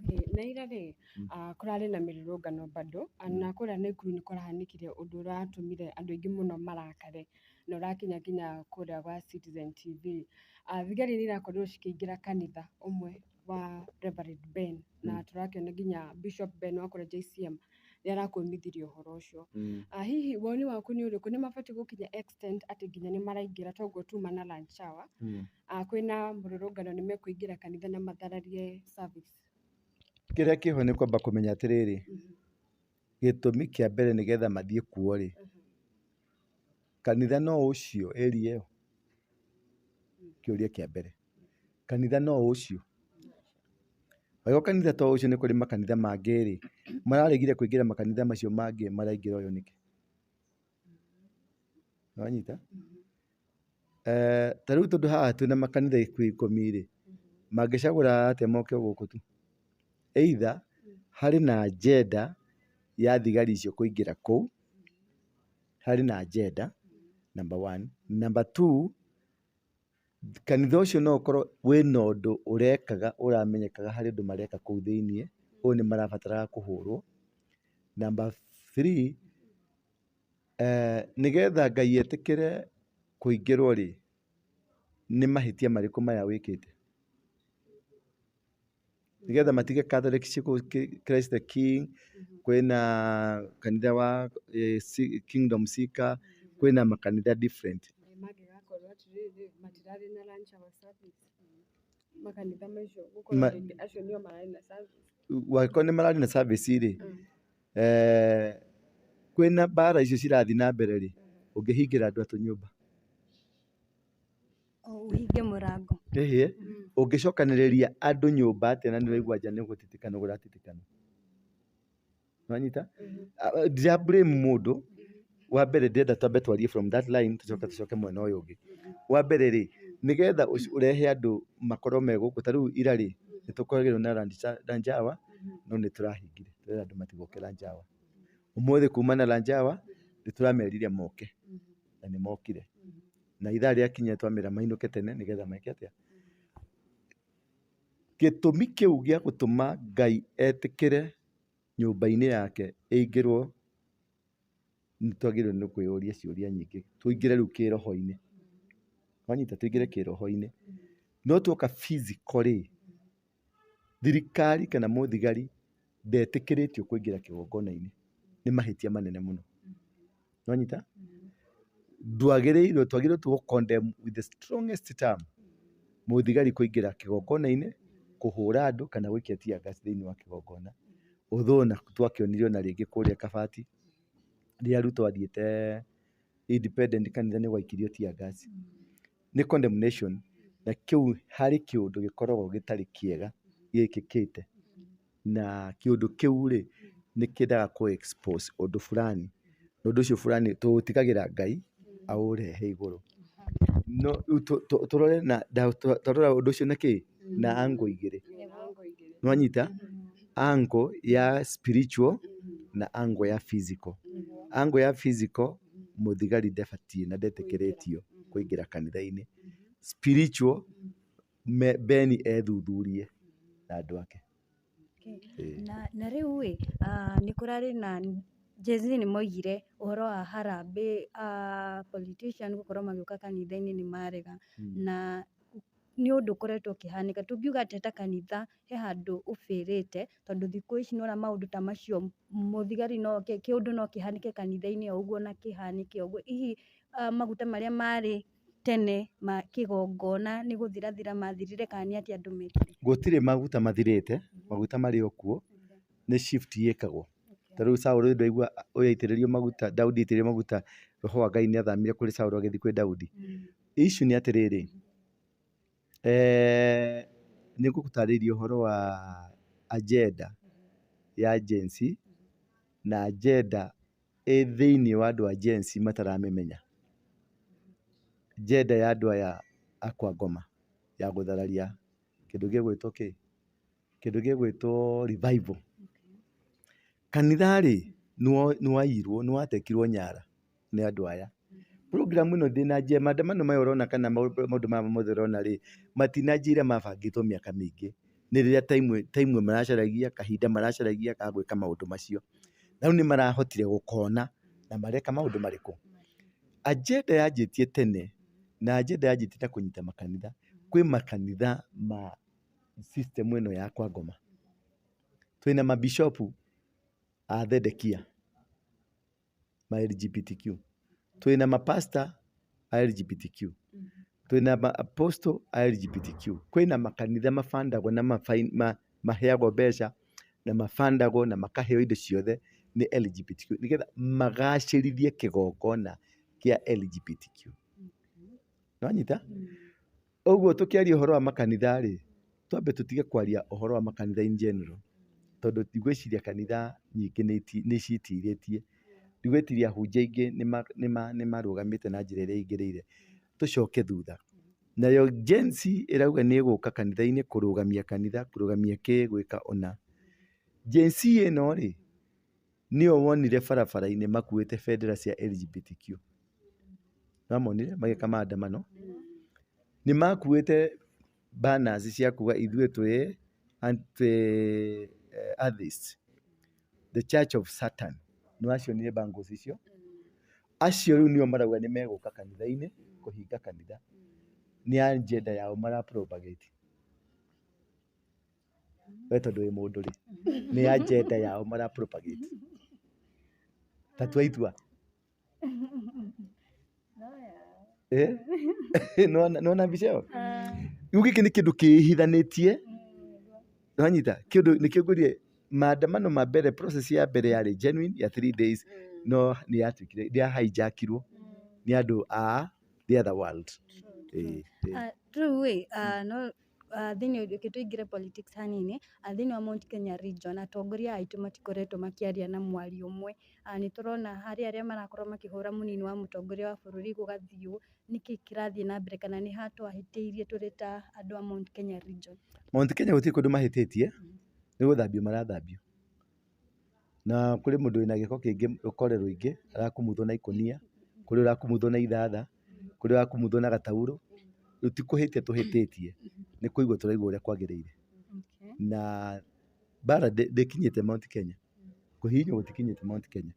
B: Okay, na ira rĩ, kũrarĩ na mĩrũrũngano bado na kũrĩa Nakuru nĩ kũrahanĩkire ũndũ ũratũmire andũ aingĩ mũno marakare na ũrakinya nginya kũrĩa gwa Citizen TV. Thigari nĩ irakorirwo cikĩingĩra kanitha ũmwe wa Reverend Ben na tũrakĩona nginya Bishop Ben wa kũrĩa JCM nĩ arakũmithirie ũhoro ũcio. Hihi woni waku nĩ ũrĩkũ? Nĩ mabatiĩ gũkinya extent atĩ nginya nĩ maraingĩra toguo tuma na lunch hour? Kwĩna mũrũrũngano nĩ mekũingĩra kanitha na mathararie service?
A: Kĩrĩa kĩho nĩ kwamba kũmenya atĩrĩrĩ, gĩtũmi kĩa mbere nĩgetha mathiĩ kuo rĩ, kanitha no ũcio area ĩyo? Kĩũria kĩa mbere. Kanitha no ũcio? Angĩkorwo kanitha to ũcio nĩ kũrĩ makanitha mangĩ rĩ, mararegire kũingĩra makanitha macio mangĩ maraingĩra ũyũ nĩkĩ? Nĩwanyita? Ta rĩu tondũ haha twĩna makanitha ikuhĩ 10 rĩ, mangĩcagũra atĩa moke gũkũ tu? Either harĩ na agenda ya thigari icio kũingĩra kũu, harĩ na agenda number one. Number two, kanitha ũcio no ũkorwo wĩna ũndũ ũrekaga ũramenyekaga harĩ ũndũ mareka kũu thĩiniĩ, ũyũ nĩ marabataraga kũhũrwo. Number three, nĩgetha Ngai etĩkĩre kũingĩrwo rĩ, nĩ mahĩtia marĩkũ maya wĩkĩte? Nĩgetha matige Catholic Christ the King, kwĩna kanitha wa Kingdom Seeker, kwĩna makanitha different.
B: Mangĩgakorwo atĩrĩrĩ matirarĩ na lunch hour service makanitha macio gũkorwo rĩngĩ acio nĩo mararĩ na service.
A: Wangĩkorwo nĩ mararĩ na service rĩ, kwĩna mbara icio cirathiĩ na mbere rĩ, ũngĩhingĩra andũ atũ nyũmba?
C: Ũhinge mũrango.
A: Ĩhĩ, ũngĩcokanĩrĩria andũ nyũmba atĩa na nĩ ũraigua nja nĩ gũtitikana kũratitikana? Nĩwanyita? Ndira blame mũndũ. Wa mbere ndĩrenda twambe twarie from that line tũcoke tũcoke mwena ũyũ ũngĩ. Wa mbere rĩ, nĩgetha ũrehe andũ makorwo me gũkũ, ta rĩu ira rĩ, nĩ tũkoragĩrwo na lunch hour, no nĩ tũrahingire, tũrera andũ matigoke lunch hour. Ũmũthĩ kuma na lunch hour, nĩ tũramerire moke, na nĩ mokire. Na ithaa rĩakinya twamera mainũke tene nĩgetha meke atĩa? Gĩtũmi kĩu gĩa gũtũma Ngai etĩkĩre nyũmba-inĩ yake ĩingĩrwo, nĩ twagĩrĩirwo nĩ kwĩyũria ciũria nyingĩ, tũingĩre rĩu kĩroho-inĩ. Wanyita? Tũingĩre kĩroho-inĩ. No tuoka physical rĩ, thirikari kana mũthigari ndetĩkĩrĩtio kũingĩra kĩgongona-inĩ. Nĩ mahĩtia manene mũno. Nĩwanyita? Ndwagĩrĩirwo, twagĩrĩirwo tũ condemn with the strongest term mũthigari kũingĩra kĩgongona-inĩ, kũhũra andũ kana gũikia tear gas thĩinĩ wa kĩgongona. Although na twakĩonire ona rĩngĩ kũrĩa Kabati, rĩrĩa Ruto athiĩte independent kanitha nĩ gwaikirio tear gas. Nĩ condemnation na kĩu harĩ kĩũndũ gĩkoragwo gĩtarĩ kĩega gĩkĩkĩte. Na kĩũndũ kĩu rĩ, nĩ kĩendaga kũ expose ũndũ fulani. Na ũndũ ũcio fulani tũũtigagĩra Ngai aũrehe igũrũ. No rĩu tũrore na twarora ũndũ ũcio na kĩ? Na angle igĩrĩ. Nĩwanyita? Angle ya spiritual na angle ya physical. Angle ya physical, mũthigari ndabatiĩ na ndetĩkĩrĩtio kũingĩra kanitha-inĩ. Spiritual, Beni ethuthurie na andũ ake.
C: Na rĩu ĩ, nĩ kũrarĩ na Gen Z nĩ moigire ũhoro wa harambee, politician gũkorwo magĩũka kanitha-inĩ nĩ marega, na nĩ ũndũ ũkoretwo ũkĩhanĩka. Tũngiuga atĩa ta kanitha he handũ ũbĩrĩte, tondũ thikũ ici nĩ ũrona maũndũ ta macio mũthigari no oke, kĩũndũ no kĩhanĩke kanitha-inĩ o ũguo na kĩhanĩke o ũguo. Hihi maguta marĩa marĩ tene ma kĩgongona nĩ gũthirathira mathirire kana nĩ atĩa andũ mekire?
A: Gũtirĩ maguta mathirĩte, maguta marĩ o kuo, nĩ shift ĩkagwo. Ta rĩu Saũlũ ndwaigua ũyũ aitĩrĩrio maguta, Daudi aitĩrĩrio maguta, roho wa Ngai nĩ athamire kũrĩ Saũlũ agĩthiĩ kwĩ Daudi. Issue nĩ atĩrĩrĩ, nĩ ngũgũtarĩria ũhoro wa agenda ya Gen Z na agenda ĩ thĩiniĩ wa andũ a Gen Z mataramĩmenya. Agenda ya andũ aya a kwa ngoma ya gũthararia kĩndũ gĩgwĩtwo kĩ? Kĩndũ gĩgwĩtwo revival. Kanitha rĩ, nĩ waiyirwo, nĩ watekirwo nyara nĩ andũ aya. Program ĩno ndĩnanjia, maandamano maya ũrona kana maũndũ maya mothe ũrona rĩ, matinanjia mabangĩtwo mĩaka mĩingĩ. Nĩ rĩrĩa time maracaragia, kahinda maracaragia ga gwĩka maũndũ macio. Na rĩu nĩ marahotire gũkona na mareka maũndũ marĩkũ? Agenda yanjĩtie tene na agenda yanjĩtie na kũnyita makanitha. Kwĩ makanitha ma system ĩno ya kwa ngoma. Twĩna mabishopu a Thedekia ma LGBTQ. Twĩna mapasta a LGBTQ. Twĩna ma apostle a LGBTQ. Kwĩna makanitha mabandagwo na maheagwo mbeca na mabandagwo na makaheo indo ciothe nĩ LGBTQ nĩgetha magacĩrithie kĩgongona kĩa LGBTQ. Nĩwanyita? Ũguo tũkĩaria ũhoro wa makanitha rĩ, twambe tũtige kwaria ũhoro wa makanitha in general, tondũ ndigwĩciria kanitha nyingĩ nĩ ciĩtirĩtie. Ndigwĩciria ahunjia aingĩ nĩ marũgamĩte na njĩra ĩrĩa ĩgĩrĩire. Tũcoke thutha. Nayo Gen Z ĩrauga nĩ ĩgũka kanitha-inĩ kũrũgamia kanitha, kũrũgamia kĩ, gwĩka ũna. Gen Z ĩno rĩ, nĩyo wonire barabara-inĩ makuĩte bendera cia LGBTQ. Nĩwamonire magĩka maandamano? Nĩ makuĩte banners cia kuga ithuĩ twĩ anti atheist, the church of Satan. Nĩwacionire bangles icio? Acio rĩu nĩo marauga nĩ megũka kanitha-inĩ kũhinga kanitha. Nĩ agenda yao mara propagate. We tondũ wĩ mũndũ rĩ, nĩ agenda yao mara propagate. Ta tua itua. Eh? Nĩwona mbica ĩyo? Rĩu gĩkĩ nĩ kĩndũ kĩhithanĩtie. Nĩwanyita? Kĩndũ nĩkĩo ngwĩrire maandamano ma mbere, process ya mbere yarĩ genuine ya 3 days, no nĩ yatuĩkire nĩ ya hijackirwo nĩ andũ a the other world. Ĩĩ, ĩĩ.
C: Rĩu ĩ no thĩinĩ, reke tũingĩre politics hanini. Thĩinĩ wa Mount Kenya region atongoria aitũ matikoretwo makĩaria na mwario ũmwe. Nĩ tũrona harĩ arĩa marakorwo makĩhũra mũnini wa mũtongoria wa bũrũri, gũgathiĩ ũũ. Nĩkĩ kĩrathiĩ na mbere, kana nĩ ha twahĩtĩirie tũrĩ ta andũ a Mount Kenya region?
A: Mount Kenya gũtirĩ kũndũ mahĩtĩtie, nĩ gũthambio marathambio. Na kũrĩ mũndũ wĩna gĩko kĩingĩ, rũkore rũingĩ, arakumuthwo na ikũnia, kũrĩ ũrakumuthwo na ithatha, kũrĩ ũrakumuthwo na gataurũ. Rĩu ti kũhĩtia tũhĩtĩtie, nĩ kũigua tũraigua ũrĩa kwagĩrĩire. Na mbara ndĩkinyĩte Mount Kenya. Kũhihinywo gũtikinyĩte Mount Kenya.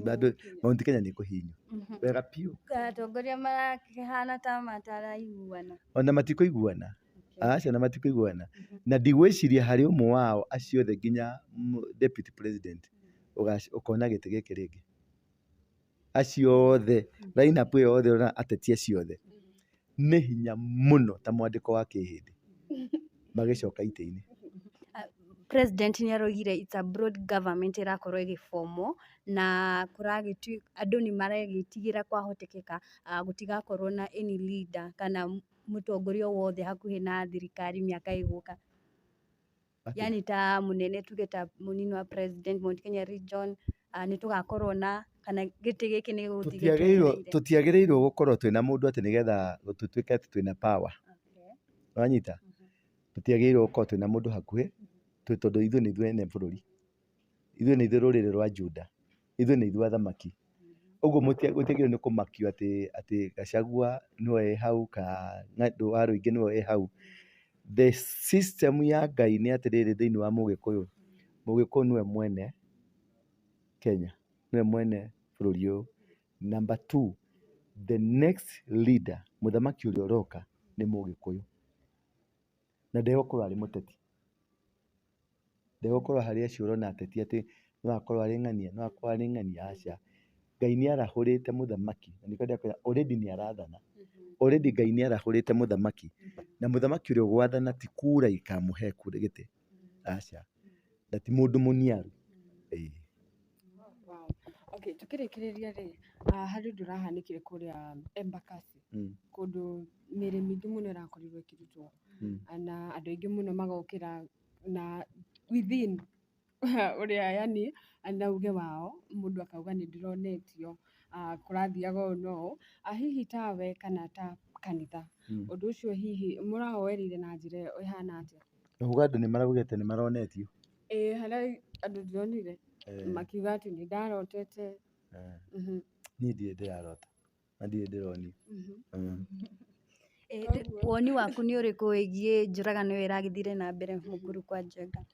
A: Bado Mount Kenya nĩ kũhihinywo wega biũ.
C: Atongoria marakĩhana ta mataraiguana.
A: Ona matikũiguana. Aca, na matikũiguana. Na ndigwĩciria harĩ ũmwe wao acio othe nginya deputy president ũkona gĩtĩ gĩkĩ rĩngĩ. Acio othe, line up ĩyo yothe ũrona ateti acio othe nĩ hinya mũno ta mwandĩko wa kĩhĩndĩ magĩcoka itĩ-inĩ.
C: President nĩ araugire it's a broad government ĩrakorwo ĩgĩbomwo, na kũragĩtu andũ nĩ maregĩtigĩra kwahotekeka gũtigakorwo na any leader kana mũtongoria o wothe hakuhĩ na thirikari mĩaka ĩgũka. Yani ta mũnene, tuge ta mũnini wa president Mount Kenya region, nĩ tũgakorwo na kana gĩtĩ gĩkĩ nĩ gĩgũthiĩ
A: Tũtiagĩrĩirwo
C: gĩtwetereire?
A: Tũtiagĩrĩirwo gũkorwo twĩna mũndũ atĩ nĩgetha tũtuĩke atĩ twĩna power. Wanyita? Tũtiagĩrĩirwo gũkorwo twĩna mũndũ hakuhĩ tondũ ithuĩ nĩ ithuĩ ene bũrũri. Ithuĩ nĩ ithuĩ rũrĩrĩ rwa Juda. Ithuĩ nĩ ithuĩ athamaki. Ũguo gũtiagĩrĩirwo nĩ kũmakio atĩ Gachagua nĩwe wĩ hau kana Waruinge nĩwe wĩ hau. The system ya Ngai nĩ atĩrĩrĩ, thĩinĩ wa Mũgĩkũyũ, Mũgĩkũyũ nĩwe mwene Kenya, nĩwe mwene bũrũri ũyũ. Number two, the next leader, mũthamaki ũrĩa ũroka nĩ Mũgĩkũyũ. Na ndegũkorwo arĩ mũteti. Ndegũkorwo harĩ acio ũrona ateti atĩ no akorwo arĩ ng'ania, no akorwo arĩ ng'ania, aca. Ngai nĩ arahũrĩte mũthamaki, na nĩkĩo ndĩrakwĩra already nĩ arathana. Already Ngai nĩ arahũrĩte mũthamaki, na mũthamaki ũrĩa ũgwathana ti kura ikamũhe kura gĩtĩ, aca. Na ti mũndũ mũniaru. Ĩĩ.
B: Wow. Okay, tukĩrĩkĩrĩria rĩ, harĩ ũndũ ũrahanĩkire kũrĩa Embakasi, kũndũ mĩrĩ mĩingĩ mũno ĩrakorirwo ĩkĩrutwo na andũ aingĩ mũno magokĩra na within ũrĩa, yani na uge wao, mũndũ akauga nĩ ndĩronetio, kũrathiaga ũũ na ũũ. Hihi tawe kana ta kanitha, ũndũ ũcio hihi mũrawoereire na njĩra ĩhana atĩa?
A: Uga andũ nĩ maraugĩte nĩ maronetio.
B: Ĩĩ, harĩa andũ ndĩronire makiuga atĩ nĩ ndarotete.
A: Niĩ ndirĩ ndĩrarota na ndirĩ ndĩronio.
C: Woni waku nĩ ũrĩkũ wĩgiĩ njũragano ĩyo ĩragĩthire na mbere Mũkuru kwa Njenga?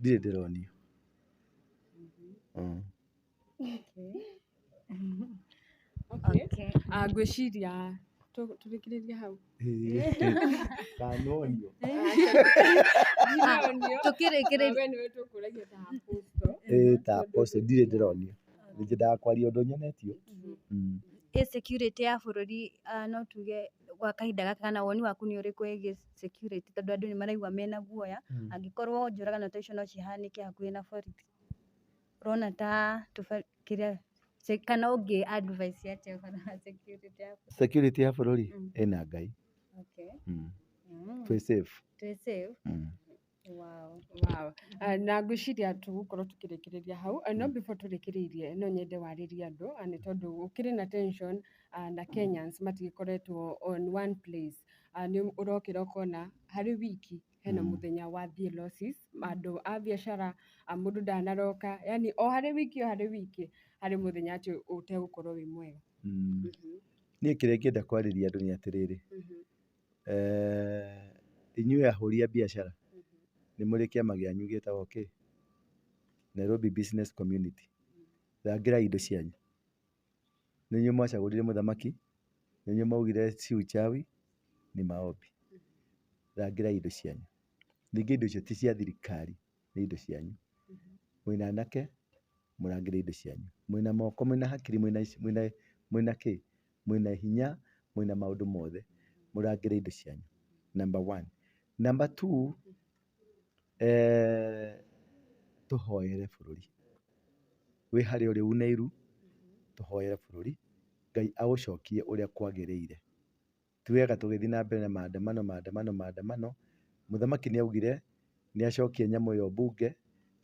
A: Ndirĩ ndĩronio.
B: Okay. Ngwĩciria tũrĩkĩrĩrie hau.
A: Kanonio.
B: Ndinonio.
C: Tũkĩrĩkĩrĩria.
B: We nĩwe tũkũragia ta apostle.
A: Ĩĩ, ta apostle ndirĩ ndĩronio. Nyendaga kwaria ũndũ nyonetio.
C: Ĩ security ya bũrũri, no tuge gwa kahinda gaka, kana woni waku nĩ ũrĩkũ wĩgiĩ security, tondũ andũ nĩ maraigua mena guoya angĩkorwo njũragano ta icio no cihanĩke hakuhĩ na borithi? Ũrona ta kĩrĩa kana ũngĩ advice atĩa ũhoro wa security ya bũrũri?
A: Security ya bũrũri ĩna Ngai. Twĩ safe.
C: Twĩ safe. Wow.
B: Wow. Na ngwĩciria tũgũkorwo tũkĩrĩkĩrĩria hau. No before tũrĩkĩrĩirie, no nyende warĩrie andũ, nĩ tondũ gũkĩrĩ na tension, na Kenyans matigĩkoretwo on one place. Nĩ ũrokĩra ũkona harĩ wiki hena mũthenya wathiĩ losses, andũ a biacara, mũndũ ndanaroka, yani o harĩ wiki, o harĩ wiki harĩ mũthenya atĩ ũtegũkorwo wĩ mwega.
A: Niĩ kĩrĩa ingĩenda kwarĩria andũ nĩ atĩrĩrĩ, inyuĩ ahũri a biacara nĩ mũrĩ kĩama gĩanyu gĩtagwo kĩ? Nairobi Business Community. Rangĩrai indo cianyu. Nĩ inyuĩ mwacagũrire mũthamaki, nĩ inyuĩ mwaugire si uchawi ni maombi. Rangĩrai indo cianyu. Ningĩ indo icio ti cia thirikari, nĩ indo cianyu. Mwĩna anake, mũrangĩre indo cianyu. Mwĩna moko, mwĩna hakiri, mwĩna kĩ? Mwĩna hinya, mwĩna maũndũ mothe. Mũrangĩre indo cianyu. Number one. Number two, tũhoere bũrũri. Wĩ harĩa ũrĩ une iru, tũhoere bũrũri, Ngai aũcokie ũrĩa kwagĩrĩire. Ti wega tũgĩthiĩ na mbere na maandamano maandamano maandamano. Mũthamaki nĩ augire nĩ acokia nyamũ ĩyo mbunge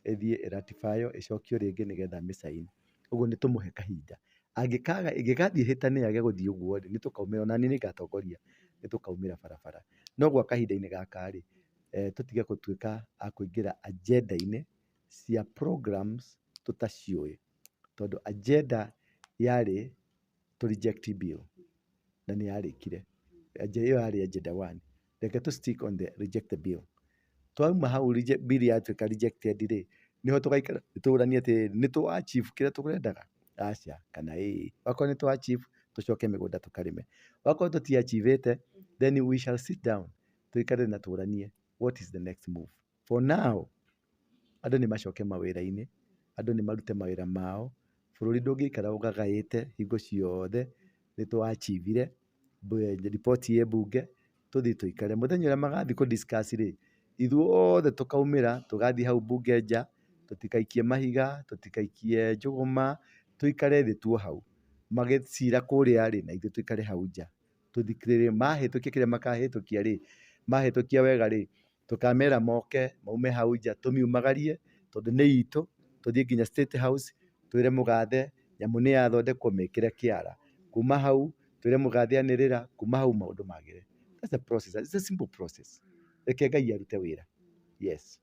A: ĩthiĩ ĩratifywo ĩcokio rĩngĩ nĩgetha amĩcaini. Ũguo nĩ tũmũhe kahinda. Angĩkaga ĩngĩgathiĩ ĩhĩtane yage gũthiĩ ũguo rĩ, nĩ tũkaumĩra, ona niĩ nĩ ngatongoria, nĩ tũkaumĩra barabara. No gwa kahinda-inĩ gaka rĩ, tũtige gũtuĩka a kũingĩra agenda-inĩ cia programs tũtaciũĩ. Tondũ agenda yarĩ to reject bill na nĩ yarĩkire. Ĩyo yarĩ agenda one. Reke tũ stick on the reject the bill. Twauma hau bill yatuĩka rejected rĩ, nĩho tũgaikara tũranie atĩrĩrĩ, nĩ tũ achieve kĩrĩa tũrendaga? Aca, kana ĩĩ. Wakorwo nĩ tũ achieve, tũcoke mĩgũnda tũkarĩme. Wakorwo tũti achieve then we shall sit down tũikare na tũranie what is the next move. For now, andũ nĩ macoke mawĩra-inĩ, andũ nĩ marute mawĩra mao, bũrũri ndũngĩikara ũgagaĩte hingo ciothe, nĩ tũ achieve riboti ĩ mbunge, tũthiĩ tũikare. Mũthenya ũrĩa magathiĩ kũ discuss rĩ, ithuothe tũkaumĩra tũgathiĩ hau mbunge nja, tũtikaikie mahiga, tũtikaikie njũgũma, tũikare thĩ tuo hau. Magĩcira kũrĩa rĩ, na ithuĩ tũikare hau nja. Tũthikĩrĩrie mahĩtũkia kĩrĩa makahĩtũkia rĩ, mahĩtũkia wega rĩ, tũkamera moke maume hau nja tũmiumagarie tondũ nĩ itũ, tũthiĩ nginya State House twĩre mũgathe nyamũ nĩ yathondekwo mĩkĩre kĩara. Kuma hau twĩre mũgathe anĩrĩra, kuma hau maũndũ magĩre. That's the process. It's a simple process. Reke Ngai arute wĩra. Yes.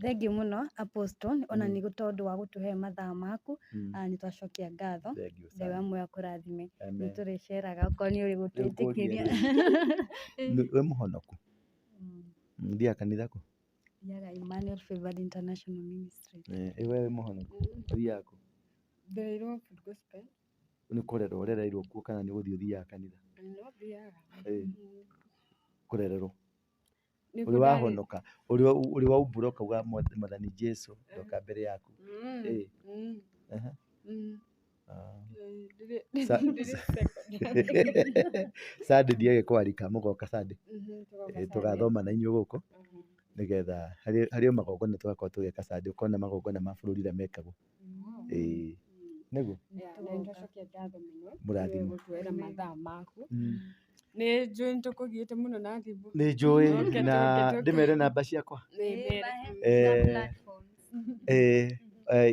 C: Thengiũ mũno Apostle, ona nĩ tondũ wa gũtũhe mathaa maku. Nĩ twacokia ngatho.
A: Thengiũ
C: Ngai wa
A: sana.
C: muoyo akũrathime. Nĩ
A: Amen.
C: tũrĩceraga okorwo nĩ ũrĩ
A: Rĩu ngũrie
C: gũtwĩtĩkĩria.
A: rĩ, wĩ mũhonoku? Ũthiaga kanitha kũ?
C: Thiaga Emmanuel Favored International Ministry.
A: Ĩ we wĩ mũhonoku? Ũthiaga kũ?
B: Ndereirwo Full Gospel.
A: Nĩ kũrerwo ũrereirwo kuo kana nĩ gũthiĩ ũthiaga kanitha?
B: No thiaga.
A: Kũrererwo.
B: Nĩkuo
A: Ũrĩ
B: ndarĩ.
A: wahonoka, ũrĩ waumbũra ũkauga Mwathani Jesu ndoka mbere yaku.
B: Ndĩrĩ secondary.
A: Sunday ndiage kwarika mũgoka Sunday.
B: Tũgoka Sunday.
A: Tũgathoma na inyuĩ gũkũ nĩgetha harĩ o magongona tũgakorwo tũgĩka Sunday, ũkona magongona ma bũrũri ũrĩa mekagwo. Nĩguo.
B: Yeah, na nĩtwacokia ngatho mũno
A: Mũrathimwo.
B: nĩ gũtuoera mathaa maku. Nĩ njũĩ nĩtũkũgiĩte mũno na thimũ.
A: Nĩ njũĩ
B: Tũke,
A: na
B: tũke, tũke.
A: ndĩmere namba ciakwa.
B: Nĩ mere.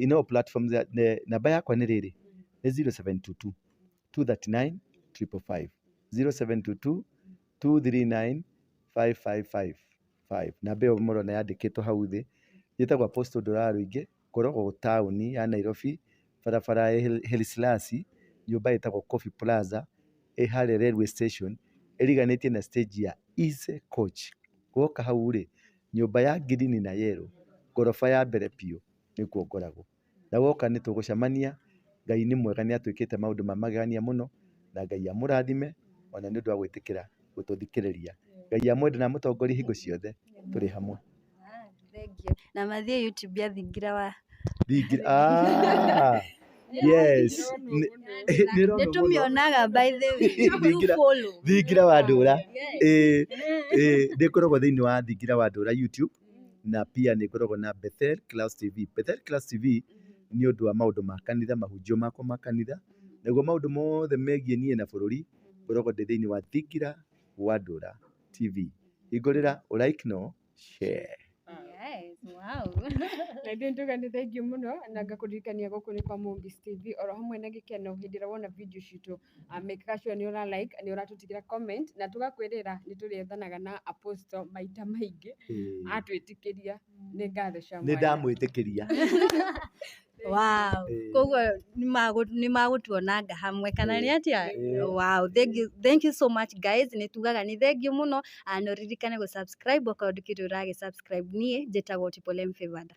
A: In all platforms, namba yakwa nĩ rĩrĩ, nĩ 0722 239 555, 0722 239 555 5. Namba ĩyo mũrona yandĩkĩtwo hau thĩ. Njĩtagwo Apostle Ndũra Rũingĩ, ngoragwo taũni ya Nairobi, barabara ya Haile Selassie, nyũmba ĩtagwo Coffee Plaza, ĩ harĩa railway station, ĩriganĩtie na stage ya Easy Coach. Woka hau rĩ, nyũmba ya ngirini na yellow, ngoroba ya mbere biũ nĩkuo ngoragwo. Na woka nĩ tũgũcemania. Ngai nĩ mwega, nĩ atwĩkĩte maũndũ ma magegania mũno, na Ngai amũrathime ona nĩ ũndũ wa gwĩtĩkĩra gũtũthikĩrĩria. Ngai amwende na amũtongorie hingo ciothe tũrĩ hamwe.
C: Thengiũ. Na mathiĩ YouTube ya Thingira wa
A: Thingira. Ah, yes. Nĩ ĩronwo
C: Nĩ
A: mũno.
C: tũmĩonaga by the way. Do
A: Thingira.
C: follow.
A: Thingira wa Ndũra.
C: Yes.
A: Ĩ ndĩkoragwo thĩinĩ wa Thingira wa Ndũra YouTube, na pia nĩ ngoragwo na Bethel Clouds TV. Bethel Clouds TV nĩ ũndũ wa maũndũ ma kanitha, mahunjio makwa ma kanitha, naguo maũndũ mothe megiĩ niĩ na bũrũri ngoragwo ndĩ thĩinĩ wa Thingira wa Ndũra TV. Hingũrĩra ũ like no share.
C: Yes, wow.
B: Na ithuĩ nĩtuga nĩ thengiũ mũno na ngakũririkania gũkũ nĩ kwa Mombis TV oro hamwe na gĩkeno. Hĩndĩ ĩrĩa wona video citũ, make sure nĩ ũra like, nĩ ũratũtigĩra comment, na tũgakwĩrĩra nĩ tũrĩethanaga na Apostle maita maingĩ atwĩtĩkĩria. Nĩ ngatho cia
A: Nĩ
B: mwanya.
A: Ndamwĩtĩkĩria.
C: Wow. Koguo nĩ magũtuonanga hamwe kana nĩ atĩa?
A: Ĩĩ.
C: Wow, thank you, thank you so much guys. Nĩ tugaga nĩ thank you mũno. Na ũririkane gũ subscribe okorwo ndũkĩrĩ ũragĩ subscribe. Niĩ njĩtagwo Tipolem Favored.